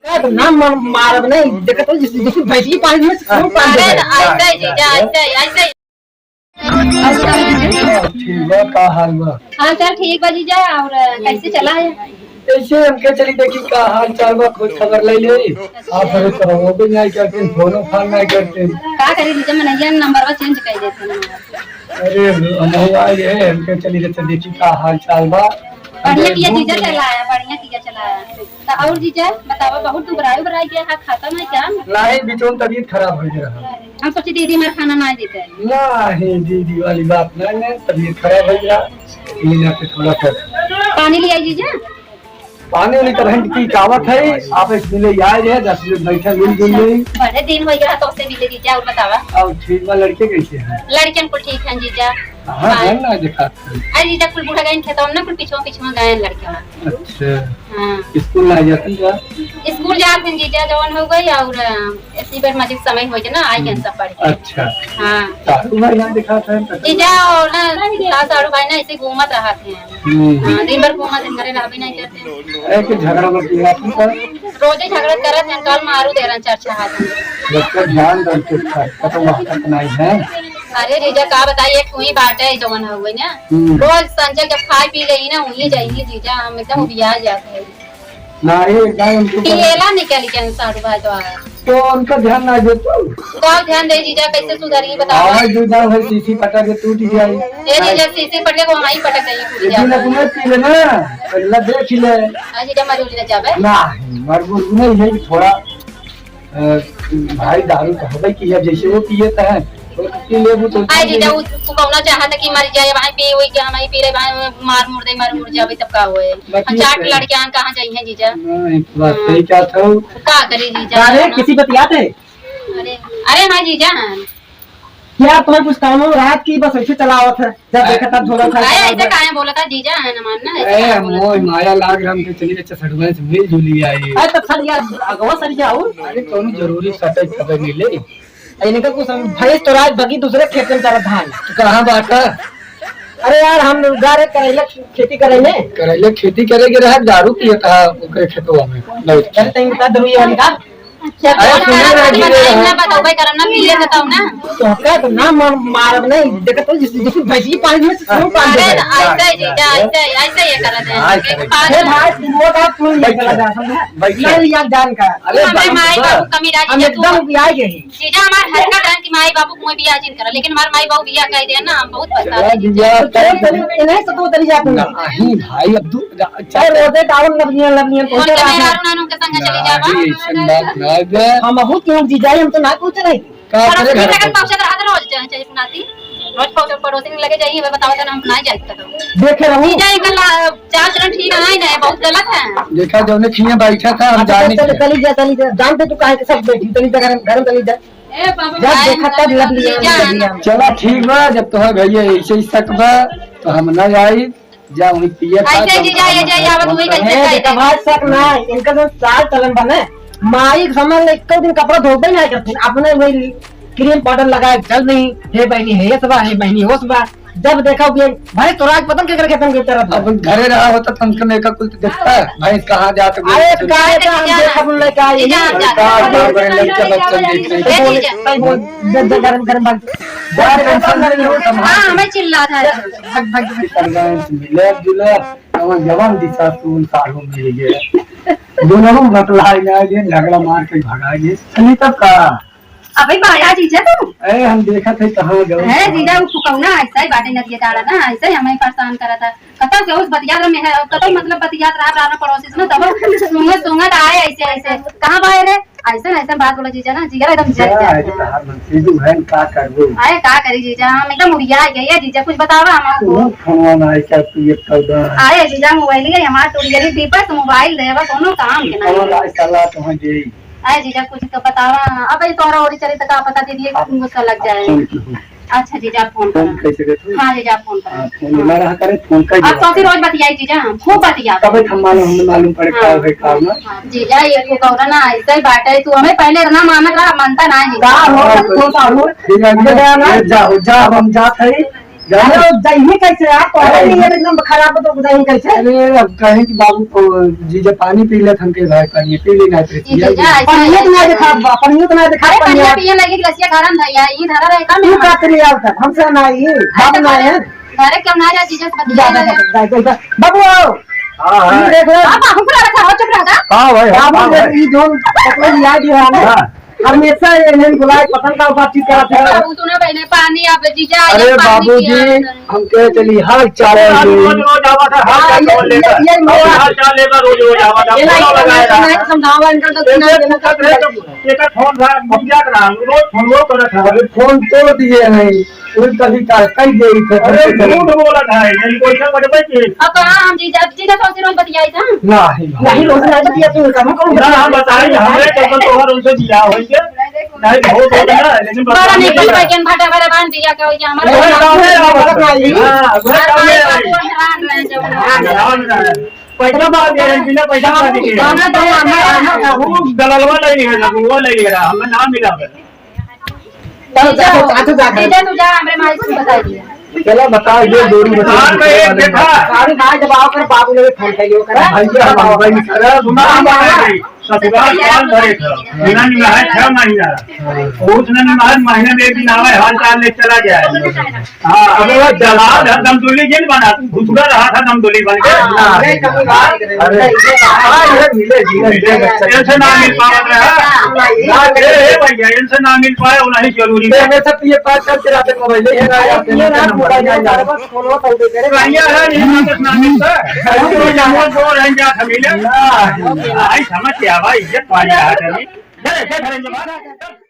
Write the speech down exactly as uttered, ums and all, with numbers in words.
तो ना मन मारब नहीं, देखत हो जिस, जिस भैंसी पानी में से कौन पानी अरे, देता है? ऐसे ही जीजा, ऐसे ही, ऐसे ही। ठीक बा, का हाल बा? हाल चाल ठीक बा जीजा, और कैसे चला है? ऐसे हमके चली देखी का हाल चाल बा, खोज खबर ले ले। आप अरे तो हो भी नहीं करते, फोनो फान नहीं करते। का करी जीजा, मनैया नंबरवा चेंज कर देते हैं। अरे हम आए हैं, हमके चली देखी का हाल चाल बा। बढ़िया किया जीजा, चला आया, बढ़िया किया चला आया। तो और जीजा बतावा, बहुत दुबराई उबराई गया है, खाता नहीं क्या? नहीं, बीचों तबीयत खराब हो गया है। हम सोची दीदी हमारे खाना ना देते हैं। नहीं, दीदी वाली बात नहीं है, तबीयत खराब हो गया, ये ना के थोड़ा सा। पानी ले आई जीजा। पानी वाली तो बहन की कावत है, आप इस मिले आए रहे, दस मिनट बैठे, मिल जुल गई। बड़े दिन हो गया तो उससे मिले जीजा, और बतावा। अब ठीक बा, लड़के कैसे हैं? लड़कियन को ठीक है जीजा। हाँ, हाँ। है ना, देखा। अरे जीजा, कुल बूढ़ा गए खेतवा में ना, कुल पिछुआ पिछुआ गए लड़के। अच्छा। हाँ। स्कूल ना जाती बा? स्कूल जात हैं जीजा, जवन हो गई और, अ, इसी बार मजे समय हो गया ना, आई गए सब पढ़ के। अच्छा। हाँ। सारू भाई ना दिखा था, तो जीजा और ना, सास सारू भाई ना ऐसे घूमत रहा थे। हम्म। हाँ, दिन भर घूमत हैं, घरे रहबे नहीं करते। ए, कि झगड़ा मत किया तुम सर। रोजे झगड़ा करत हैं, कल मारू दे रहे हैं चार छह हाथ। बच्चा ध्यान रख के खा, कतौ वक्त नहीं है। अरे जीजा, का बताई, एक हुई बात है, जवन हो गई ना। हम्म। रोज संजय जब खाए पी लेही ना, वहीं जाइए जीजा, हम एकदम उबिया जाते हैं। ना, ये एकदम उनको पिएला निकल के साढ़ू भाई तो आया। तो उनका ध्यान ना दे तू। का ध्यान दे जीजा, कैसे सुधरी बताओ? आवाज दे दाओ भाई, सीसी पटा के टूट जाए। ए जीजा, सीसी पटे को हम ही पटक देंगे, टूट ये जाए। तूने तुम्हें पी लेना, अगला देख ले। आ जीजा, मरूली ना जावे। ना, मरूली नहीं है, थोड़ा अ, भाई दारू तो हबे किया, जैसे वो पिए त है, वो पी लेबू तो आई जीजा, उ, उ कौना चाहत है कि मर जाए, भाई पी हुई के हम ही पी रहे, भाई मार मुर दे, मर मुर जावे तब का होए? बाकी हम चाट है। लड़के आन कहाँ जाइए जीजा? नहीं, बात हाँ। सही क्या था? का करे जीजा? अरे, किसी बतियात है? अरे, अरे हाँ जीजा। क्या तुम्हें कुछ काम हो रात की, बस ऐसे चलावत है, जब देखा तब झोला उठा के अरे, ऐसे चलावत है। काहे बोलत है जीजा, है ना मानना, ऐसे ए, काहे बोलत मोह है? माया लाग रहा, हमके चली अच्छा सड़ुआ से मिल जुली आई। अरे, तब सर यार, अगवा सर क्या हो? अरे, कौनो जरूरी सटे खबर मिले। अरे, इनका कुछ हम, भैंस तो रात भगी दूसरे खेत में चरत धान। तो कहाँ बाटा? अरे यार, हम जा रहे करेला खेती करे में। करेला खेती करे के रहा, दारू पिए था ओकरे खेतवा में। बैठ के। अरे, तैं बता, दरुइया वाली का? अरे, सुने ना, बताओ भाई, करम ना, पीले बताओ ना। तो का तो ना मार, मारब नहीं, देखत हो, जिस, जिस भैंसी पानी में से कौन पानी अरे, देता है? ऐसे ही जीजा, ऐसे ही, ऐसे ही करत है। हाँ, ऐसे ही। अरे भाई, तू वो का तू ये बैठ। चला जा, समझा? बैठ। नहीं, यार, जान का। अरे, हमें बाप माई रे। बाबू कमी राजी हम है, तू एकदम उबिया गए। जीजा, हमार हरकत है कि माई बाबू को बियाह जिन करा, लेकिन हमार माई बाबू बियाह कह दिया ना, हम बहुत पछताते हैं। जीजा, तो चलो, चलो, इन्हें से तो उतरी जा तू। नहीं भाई, अब दू-, जा-, अरे, रोजे टाउन लवनिया, लवनिया, और पहुंचे क्या रहा है। मेहरारू नानू के संग चली जाबा? अरे, ऐसन बात ना बे। हम बहुत क्यों जीजा, हम तो ना पूछ रहे। का पर करे अपनी घर लगन पर? पहुंचत रहत रोज, चाहे, चाहे सुनाती। रोज पहुंचत पड़ोसी लगे जाइए, बताओ तो हम ना जाए तो। देखे रहू। जीजा, इनका ला-, चाल चलन ठीक है ना, बहुत गलत है। देखा, जौने खिया बैठा था, हम अच्छा, जाने चल, के। चली जा, चली जा। जानते तू काहे के साथ बैठी, चली जा, घर, घर में चली जा। ए बाबू, जब देखा तब लब लिया, जीजा। लब लिया। चला ठीक बा, जब तोहर भैया ऐसे ही शक बा, तो हम ना आई। जा वहीं पिए खा, ऐसे ही जीजा, ये जाइए, आवत वही कैसे ए, जाए? देखा भाई, शक ना है, इनका तो चाल चलन बने। माई के सामने एको दिन कपड़ा धोबे ना करते, अपने वही क्रीम पाउडर लगाए चल नहीं, हे बहनी, हे ये सब, हे बहनी, वो सब। जब देखा कि भाई, तोरा के पता के करके अपन के तरफ अपन घरे रहा होता, कम से कम एक कुल तो देखता, भैंस कहाँ जात है, अरे, कुछ काहे का हम देखा अपन लेके आए, जीजा, हम अरे, जाते का हैं। बार बार लड़के बच्चन देख रहे हैं। ए, जीजा। भाई, बोल, जब, जब गरम, गरम बात। जा, टेंशन नहीं लो, संभाल। हाँ, हमें चिल्ला था। भाग, भाग, भाग। सरगाम से मिले, जुले, जवन, जवन दिशा से उन सालों में मिल गए। दोनों बतलाए ना, ये झगड़ा मार के भगा गए। चलिए तब का? अबे बाया जीजा तू। ए, हम देखा थे कहाँ गए। है जीजा, वो फुकौना ऐसा ही बाटे नदिया डाला ना, ऐसा ही हमें परेशान करा था। कतौ से उस बतियात रहा, मैं, कतौ मतलब बतियात रहा, रहा पड़ोसी से ना, तब सुंगत, सुंगत आए ऐसे, ऐसे। कहाँ बाए रे? ऐसे ना, ऐसे बात बोला जीजा ना, जिगर एकदम जल जा, जाए। ये तो हर मन से जो है, का करबो? आए, का करी जीजा, हम एकदम उड़िया गए, ये जीजा, कुछ बतावा हमको। तू फोनवा ना आए, क्या तू ये कर दे? आए जीजा, मोबाइल ये हमार टूट गई, दीपक मोबाइल देवा, कोनो काम के ना। और आज साला तुम्हें दे। आए जीजा, कुछ तो बतावा। अब ये तोहरा ओरी चली तो का पता दीदी, आप गुस्सा लग जाए। फोन की हो। अच्छा जीजा, आप फोन फोन करा। कैसे करते हो? हाँ जीजा, आप फोन करा। हाँ, फोन हाँ। लगा रहा करें, फोन कर अब दिया। सौसी रोज बतियाई जीजा, हम खूब बतिया। तब हम मालूम, हमें मालूम पड़े हाँ। का है, का ना। हाँ, जीजा, ये को कौरा ना, ऐसा ही बात है, तू हमें पहले इतना मानत रहा, मानता ना है जीजा। का हो, कौन सा हो? जीजा, जीजा, जीजा, जा, जा, अब हम जात है। जाने अरे, जइही कैसे आप? अरे, अरे, ये एकदम खराब तो जइही कैसे? अरे, अब कहें कि बाबू को जीजा पानी पी ले, हम के भाई पानी पी ले, ना पी ले। जीजा, ऐसा पानी है। तो ना देखा, पानी तो ना देखा, अरे, पानी पिए लगे, गिलासिया गरम था, या, ये धरा रहे, कम तू है। का करी आओ तक, हमसे ना आई, अरे, बाबू ना आए। अरे, क्यों ना जा, जीजा से बतिया जा, जा, ले। जा, जा, जा। बाबू आओ। हाँ, हाँ। ये देख लो। आप बाबू को रखा हो, चुप रहा था। हाँ भाई, हाँ, बाबू हाँ देख, भाई। ये जो पकड़ लिया जो है ना, हाँ। हमेशा ये नहीं बुलाए, पतंग का बातचीत करत है। बाबू सुना पहले पानी, आप जीजा, अरे ये पानी बाबूजी, पिया है। हम कहे चली हाल चाल है हाँ, जी। रोज, रोज आवा था, हाल हाँ, चाल ये, लेकर। ये, ये और हाल चाल लेकर रोज, रोज आवा था, ये फोन नहीं, लगाया था। नहीं, समझावा इनका तो ये सुना तो देना पूछत रहे तो, ये तो फोन था, मुझे क्या करा, रोज फोन वो करत था। अरे फोन तोड़ दिए हैं, उन तभी का कई देरी थे, अरे झूठ बोलत है, नहीं कोई से बटबे के। अब कहाँ हम जीजा, जीजा तो रोज बतियाई था। नहीं, नहीं, रोज नहीं बतिया तू, कम कम ना, हम बताई, हमरे तो तोहर उनसे बियाह होई के। नहीं, बहुत हो गया, लेकिन बड़ा बता नहीं दे। भाई, भाटा भरा बांध दिया, क्या हो गया हमारा? अरे, गाँव में आओ, बता दे। हाँ, वह गाँव में आई। हाँ, हाँ, हाँ। पैसा मार दे रहे हैं, बिना पैसा मार दे रहे हैं। गाँव में तो हमारा, हमारा, हमारा। वो दलालवा ले लिया ना, वो ले लिया ना, हमें नाम मिला है। चलो, जा, जा, जा, जा। जीजा, तू जा, हमरे माई से बता दिया। चलो, बताओ, ये जोड़ी बताओ। हाँ, तो एक देखा। सारी बात जब आओ कर, बाबू ने भी फोन कर लियो करा। भैया, हम भाई, अरे, सुना, हम बता दे। ससुराल साल भरे था। बिना निभाए छह महीना। हाँ। वो उतना निभाए, महीने में एक दिन आवे, हाल चाल ले चला जाए। हाँ, अब वो जलाल है, दमदुल्ली जिन बना, घुसुरा रहा था दमदुल्ली बन के। हाँ, अरे, अरे, हाँ, ये मिले, मिले, मिले, मिले, मिले। ऐसे ना मिल पावत रहा। हाँ, ए, ए भैया, इनसे ना मिल पाए, वो नहीं जरूरी है। ये सब ये पास करते रहते मोबाइल, ये ना, ये ना, मोबाइल ना, बस फोन हो, तो दे दे। भैया है, नहीं, हम कुछ ना मिलता। हम तो जम्मू जोर है, जा, मिले। ना। भाई, समझ गया, भाई, इज्जत वाली बात है। चल, चल, चल, चल।